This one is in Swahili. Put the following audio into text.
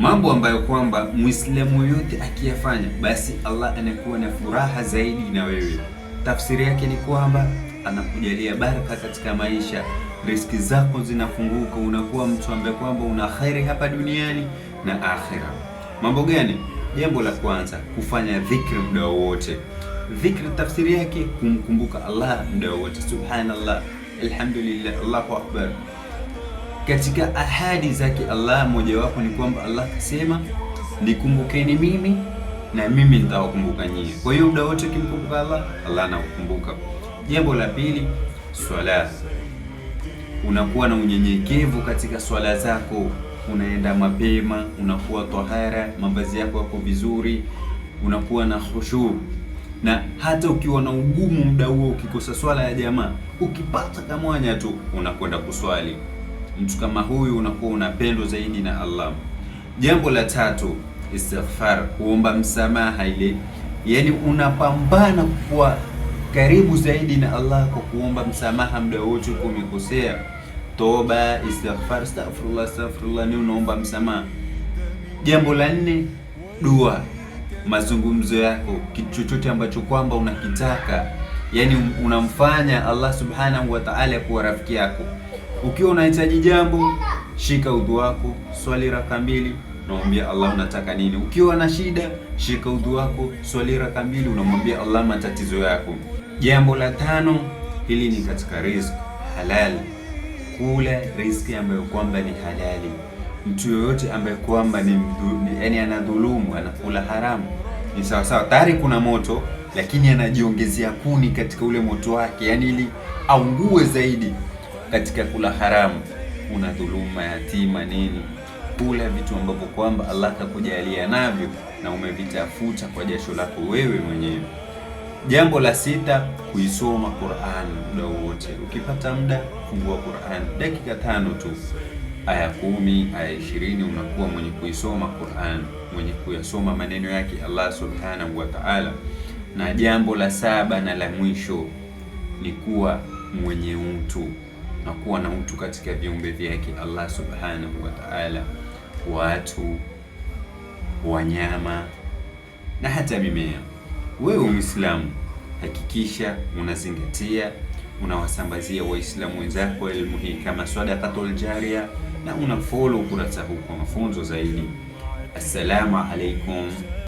Mambo ambayo kwamba Muislamu yoyote akiyafanya, basi Allah anakuwa na furaha zaidi na wewe. Tafsiri yake ni kwamba anakujalia baraka katika maisha, riziki zako zinafunguka, unakuwa mtu ambaye kwamba una kheri hapa duniani na akhira. Mambo gani? Jambo la kwanza, kufanya dhikri muda wowote. Dhikri tafsiri yake kumkumbuka Allah muda wowote, subhanallah, alhamdulillah, Allahu akbar. Katika ahadi zake Allah mojawapo ni kwamba Allah akasema, nikumbukeni mimi na mimi nitawakumbuka nyie. Kwa hiyo muda wote ukimkumbuka Allah, Allah anakukumbuka. Jambo la pili, swala. Unakuwa na unyenyekevu katika swala zako, unaenda mapema, unakuwa tahara, mavazi yako yako vizuri, unakuwa na khushu na hata ukiwa na ugumu muda huo, ukikosa swala ya jamaa, ukipata kamwanya tu unakwenda kuswali. Mtu kama huyu unakuwa unapendwa zaidi na Allah. Jambo la tatu, istighfar, kuomba msamaha ile, yani unapambana kuwa karibu zaidi na Allah kwa kuomba msamaha muda wote uko umekosea. Toba, istighfar, astaghfirullah, astaghfirullah, ni unaomba msamaha. Jambo la nne, dua, mazungumzo yako, kitu chochote ambacho kwamba unakitaka, yani unamfanya Allah subhanahu wa ta'ala kuwa rafiki yako. Ukiwa unahitaji jambo, shika udhu wako, swali raka mbili, unamwambia Allah unataka nini. Ukiwa na shida, shika udhu wako, swali raka mbili, unamwambia Allah matatizo yako. Jambo la tano, hili ni katika riziki halal, kula riziki ambayo kwamba ni halali. Mtu yoyote ambaye kwamba ni yani anadhulumu, anakula haramu, ni sawa sawa, tayari kuna moto, lakini anajiongezea kuni katika ule moto wake, yani ili aungue zaidi katika kula haramu. Una dhuluma yatima nini, kula vitu ambavyo kwamba Allah kakujalia navyo na umevitafuta kwa jasho lako wewe mwenyewe. Jambo la sita, kuisoma Qur'an muda wote. Ukipata muda, fungua Qur'an dakika 5 tu, aya 10, aya 20, unakuwa mwenye kuisoma Qur'an, mwenye kuyasoma maneno yake Allah subhanahu wa ta'ala. Na jambo la saba na la mwisho ni kuwa mwenye utu na kuwa na utu katika viumbe vyake Allah subhanahu wa ta'ala, watu, wanyama na hata mimea. Wewe Muislamu, hakikisha unazingatia, unawasambazia Waislamu wenzako elimu hii kama sadaqatul jaria, na una follow ukurasa huu kwa mafunzo zaidi. Assalamu alaikum